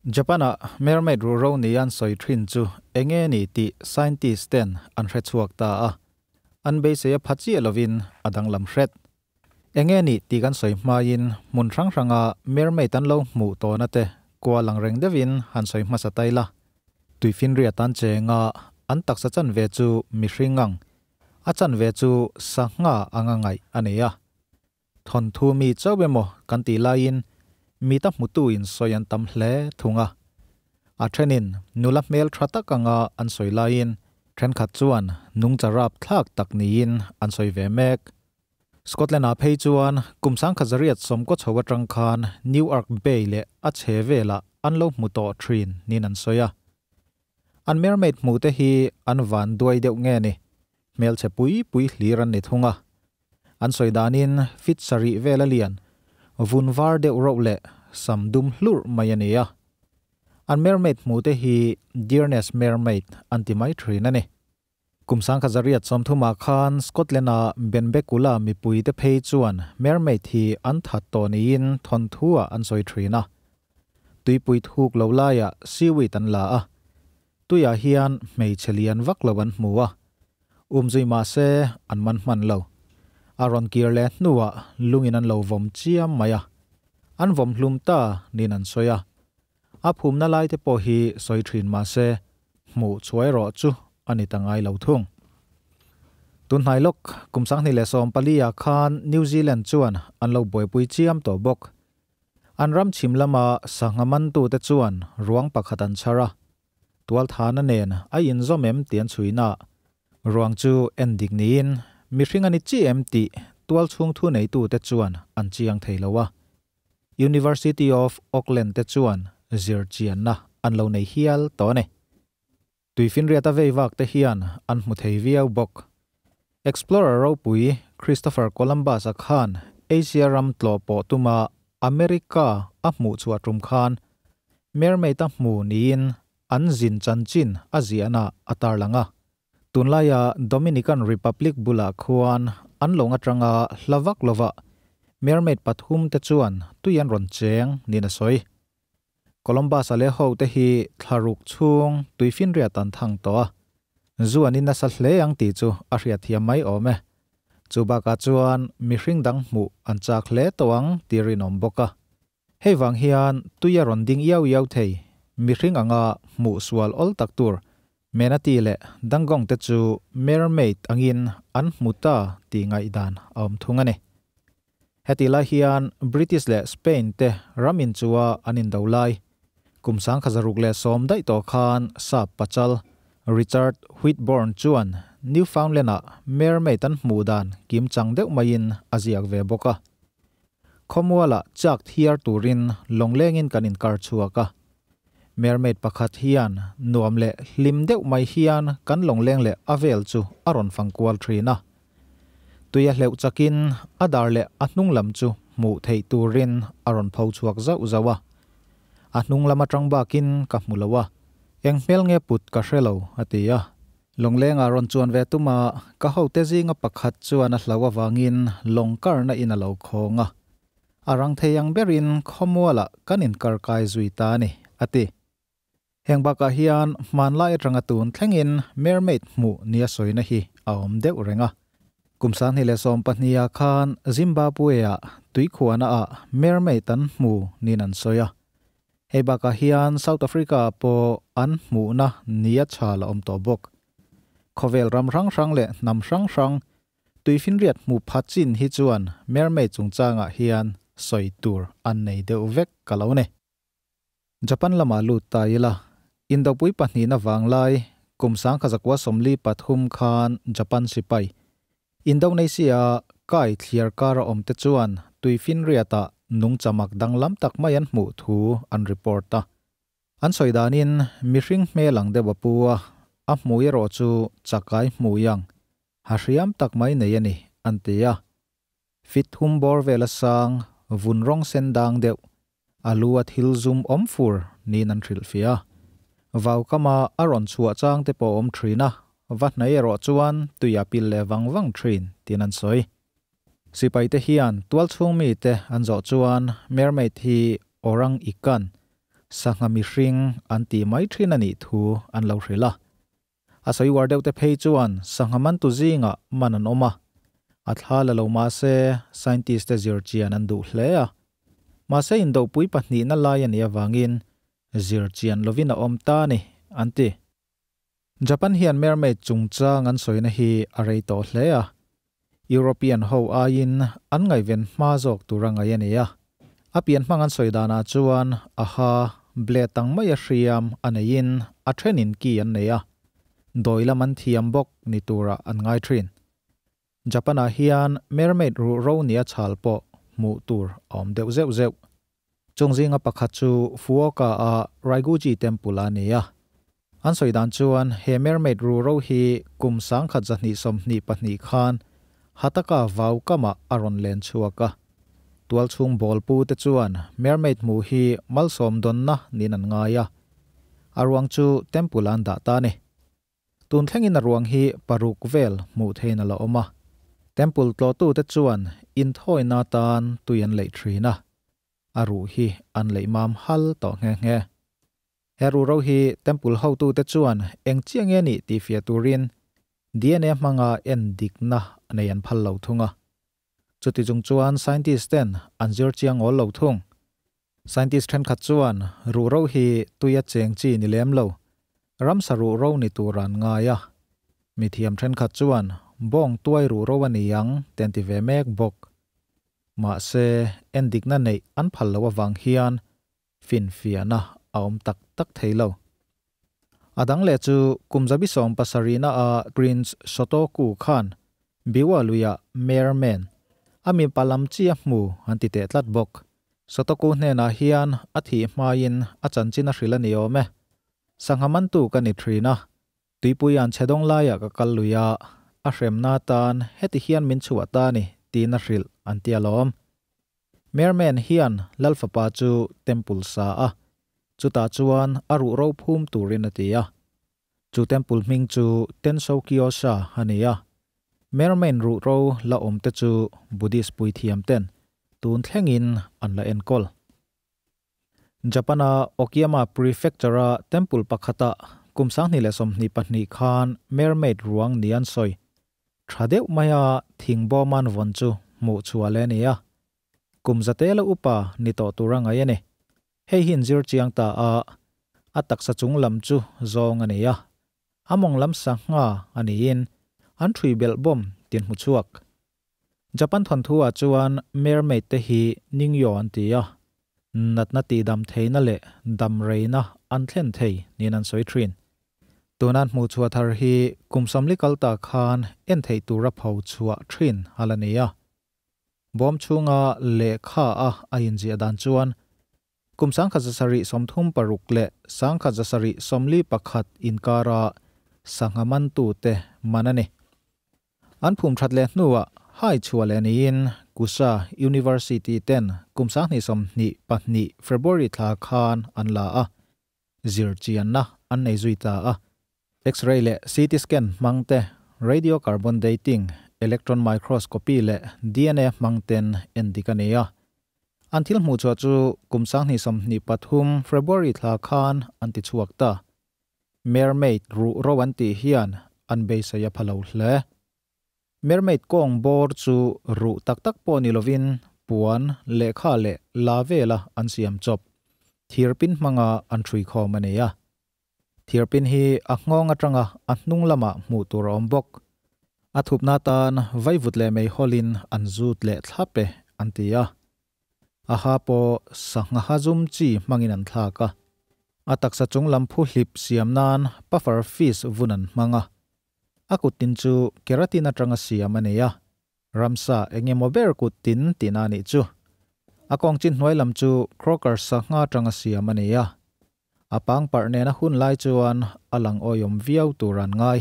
Japan-a mermaid ruhro ni an sawi thin chu enge ni tih scientist ten an hre chhuak ta a, an beisei a pha chiah lovin a danglam hret. Enge ni tih kan sawi hmain hmun hrang hranga mermaid an lo hmuh tawhna te kual ang reng deuhin han sawi hmasa tai la. Tuifinriat an chenga an taksa chanve chu mihring ang, a chanve chu sangha anga ngaih a nei a. Thawnthu mi chauh emaw kan tih laiin mita hmutu in sawi an tam hle thung a. A thenin nula hmel tha tak anga an sawi laiin thenkhat chuan nungcha rap thlak tak niin an sawi ve mek. Scotland-ah phei chuan kum 1990 chho atang khan Newark Bay leh a chhe velah an lo hmu tawh thin niin an sawi a. An mermaid hmuhte hi an van duai deuh nge ni, hmelchhe pui pui hlir an ni thung a. An sawi danin fit sarih vel a lian, vun var deuh rauh leh sam dum hlurh mai a ni a. An mermaid hmuhte hi Deerness Mermaid an ti mai thin a ni. Kum 1930ah khan Scotland-a Benbecula mipuite phei chuan mermaid hi an that tawh niin thawnthu-ah an sawi thin a. Tuipui thuk lo laiah seaweed an la a, tuiah hian hmeichhe lian vak lo an hmu a. Umzui mahse an man hman lo. A rawn kir leh hnuah lungin an lo vawm chiam mai a. An vawm hlum ta niin an sawi a. A phumna lai te pawh hi sawi thin mahse hmuh chhuai rawh chu a ni ta ngai lo thung. Tunhnai lawk kum 2014 ah khan New Zealand chuan an lo buaipui chiam tawh bawk. An ram chhim lama sangha mantute chuan ruang pakhat an chhar a. Tualthana nen a inzawm em tih an chhuina ruang chu en dik niin mihring a ni chi em tih tual chhung thu neitute chuan an chiang thei lo a. University of Auckland te chuan zir chianna an lo nei hial tawh a ni. Tuifinriat a vei vak te hian an hmu thei viau bawk. Explorer ropui Christopher Columbus-a khan Asia ram tlawh pawh tuma America a hmuh chhuah tum khan mermaid a hmu niin an zin chanchin a ziahna a tarlang a. Tunlaia Dominican Republic bulah khuan an lawng atanga hla vak lova mermaid pathum te chuan tui an rawn cheng niin a sawi. Columbus-a leh ho te hi thlaruk chhung tuifinriat an thang tawh a, zu an in nasa hle ang tih chu a hriatthiam mai awm e. Chu bakah chuan mihring dang hmuh an chak hle tawh ang tih rinawm bawk a. Hei vang hian tui a rawn ding iau iau thei, mihring anga hmuh sual awl tak tur Manatee leh Dangong te chu mermaid angin an hmu ta tih ngaihdan a awm thung a ni. Heti lai hian British leh Spain te ram inchua an indo lai, kum 1610 daih tawh khan sap pachal Richard Whitbourne chuan Newfoundland-ah mermaid an hmuh dan kimchang deuh maiin a ziak ve bawk a. Khawmualah chak thiar turin lawnglengin kan inkar chhuak a. Mermaid pakhat hian nuam leh hlim deuh mai hian kan lawngleng leh a vel chu a rawn fang kual thin a. Tui a hleuh chakin a dar leh a hnung lam chu hmuh theih turin a rawn pho chhuak zauh zauh a. A hnung lam atang bakin ka hmu lo a, eng hmel nge put ka hre lo, a ti a. Lawnglengah rawn chuan ve tuma ka hote zinga pakhat chuan a hlau avangin lawng karna in a lo khawng a. A rang thei ang berin khawmualah kan inkar kai zui ta a ni, a ti. Heng bakah hian hmanlai atanga tun thlengin mermaid hmuh nia sawina hi a awm deuh reng a. Kum 2012 ah khan Zimbabwe-ah tuikhuana ah mermaid an hmu niin an sawi a. Hei bakah hian South Africa pawh an hmuhna nia chhal a awm tawh bawk. Khawvel ram hrang hrang leh hnam hrang hrang tuifinriat hmu pha chin hi chuan mermaid chungchangah hian sawi tur an nei deuh vek ka lo ni. Japan lama lut ta ila, Indopui pahnihna vanglai kum 1943 khan Japan sipai Indonesia kai thliar kar a awm te chuan tuifinriatah nungchamak danglam tak mai an hmuh thu an report a. An sawi danin mihring hmel ang deuh a pu a, a hmui erawh chu chakai hmui ang, ha hriam tak mai nei a ni, an ti a. Fit thum bawr vel a sang, vun rawng sen dang deuh, a lu a thil zum awm fur niin an hrilhfiah a. Vau kama a rawn chhuah chang te pawh awm thin a, va hnai erawh chuan tui a pil leh vang vang thin tiin an sawi. Sipai te hian tual chhung mi te an zawh chuan mermaid hi orang ikan, sangha mihring an tih mai thin a nih thu an lo hrilh a. A sawi uar deuh te phei chuan sangha mantu zingah man an awm a, a thla la lo mahse scientist te zir chian an duh hle a. Mahse indopui pahnihna lai a nih avangin zir chian lovin a awm ta a ni, an ti. Japan hian mermaid chungchang an sawina hi a rei tawh hle a, European ho aiin an ngaihven hma zawk tur a ngaih a ni a. A pian hmang an sawi danah chuan a ha blade ang maia hriam a neiin a thenin ki an nei a, dawi lam an thiam bawk ni turah an ngai thin. Japan-ah hian mermaid ruhro nia chhal pawh hmuh tur a awm deuh zeuh zeuh. Chung zinga pakhat chu Fuoka-a Raiguji Temple a ni a. An sawi dan chuan he mermaid ruhro hi kum 1222 khan Hataka vau kamah a rawn len chhuak a. Tualchhung bawl pu te chuan mermaid hmuh hi malsawm dawnna niin an ngai a. A ruang chu temple-ah an dah ta a ni. Tun thlengin a ruang hi paruk vel hmuh theihin a la awm a. Temple tlawhtute chuan inthawina atan tui an leih thin a, a ruh hi an leih mam hal tawh nghe nghe. He ruhro hi temple hotute chuan eng chiah nge nih tih fiah turin DNA hmanga en dikna nei an phal lo thung a. Chuti chung chuan scientist ten an zir chiang awl lo thung. Scientist thenkhat chuan ruhro hi tuia cheng chi ni lem lo, ramsa ruhro ni tur an ngai a. Mithiam thenkhat chuan bawng tuai ruhro a ni ang te an ti ve mek bawk. Mahse, endikna neih an phal loh avang hian finfiahna a awm tak tak thei lo. A dang leh chu kum zabi 70 na a Prince Shotoku khan Biwa luia Merman a mipa lam chi a hmu an ti teh tlat bawk. Shotoku hnenah hian a thih hmain a chanchin a hrilh a ni awm e. Sangha mantu ka ni thin a, tuipui an chhe dawng laiah ka kal lui a, a hremna atan heti hian min chhuah ta a ni tiin a hrilh an ti alawm. Merman hian Lal fapa chu temple sa a, chutah chuan a ruh ro phum turin a ti a. Chu temple hming chu Tensho-kyosha a ni a. Mermain ruh ro la awm te chu Buddhist puithiam ten tun thlengin an la enkawl. Japan-a Okayama Prefecture-a temple pakhata kum 2022 khan mermaid ruang ni an sawi. Tha deuh maia thing bawm an vawn chu hmuh chhuah leh a ni a. Kum zatela upa ni tawh tur a ngaih a ni. Hei hi inzir chiang ta a, a taksa chung lam chu zawng a nei a, a mawng lam sangha a niin an ṭhui belh bawm tin hmu chhuak. Japan thawnthu-ah chuan mermaid te hi ningyo an ti a, natna tihdam theihna leh dam reina an thlen thei niin an sawi ṭhin. Tuna an hmuh chhuah thar hi kum 40 kal ta khan en theih tura pho chhuah ṭhin a la ni a. Bawm chhunga lehkha a a inziah dan chuan kum 1736 leh 1741 inkara sangha mantute man a ni. An phum that leh hnuah hai chhuah leh niin Kusa University ten kum 2022 February thla khan an la a, zirchianna an nei zui ta a. X-ray leh CT scan hmang te, radiocarbon dating, electron microscopy leh DNA hmang ten en dik a ni a. An thil hmuh chhuah chu kum 2023 February thla khan an ti chhuak ta. Mermaid ruh ro an tih hian an beisei a pha lo hle. Mermaid kawng bawr chu ruh tak tak pawh ni lovin puan, lehkha leh la vela an siam chawp. Thirpin hmanga an ṭhui khawm a ni a. Thirpin hi a nghawng atanga a hnung lamah hmuh tur a awm bawk. A thupna atan vaivut leh meihawlin an zut leh thlap e an ti a. A ha pawh sangha ha zum chi hmangin an thlak a. A taksa chung lam phu hlip siam nan puffer fish vun an hmang a. A kuttin chu keratin atanga siam a nei a. Ramsa eng emaw ber kuttin tihna a nih chu. A kawng chin hnuai lam chu croaker sangha atanga siam a nei a. A pangparh nena hun lai chuan a lang awihawm viau tur an ngai.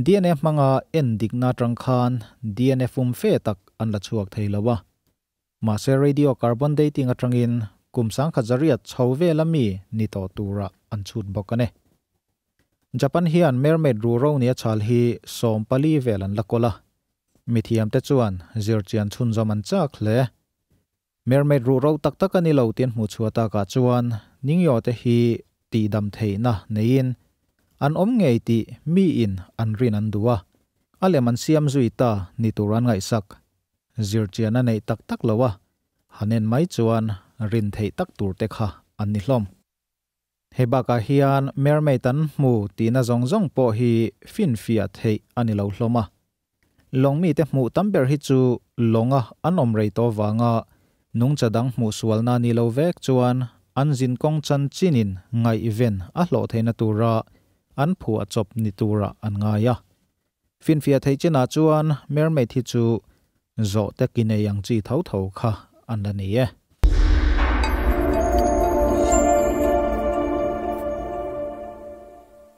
DNA hmanga en dikna atang khan DNA fum fe tak an la chhuak thei lo a. Mahse radio carbon dating atangin kum 1800 chho vela mi ni tawh tura an chhut bawk a ni. Japan hian mermaid ruhro nia chhal hi 14 vel an la kawl a. Mithiamte chuan zirchian chhunzawm an chak hle. Mermaid ruhro tak tak a ni lo tih an hmuh chhuah takah chuan Ningyo te hi tihdam theihna neiin an awm ngei tih miin an rin an duh a, a lem an siam zui ta ni tur an ngaihsak. Zirchian a neih tak tak lo a, han en mai chuan rin theih tak tur te kha an ni hlawm. Hei bakah hian mermaid an hmu tihna zawng zawng pawh hi finfiah theih a ni lo hlawm a. Lawng mite hmuh tam ber hi chu lawnga an awm rei tawh vanga nungcha dang hmuh sualna ni lo vek chuan an zinkawng chanchinin ngaihven a hlawh theihna tura an phuah chawp ni turah an ngai a. Finfiah theih chinah chuan mermaid hi chu zawhte ki nei ang chi tho tho kha an la ni e.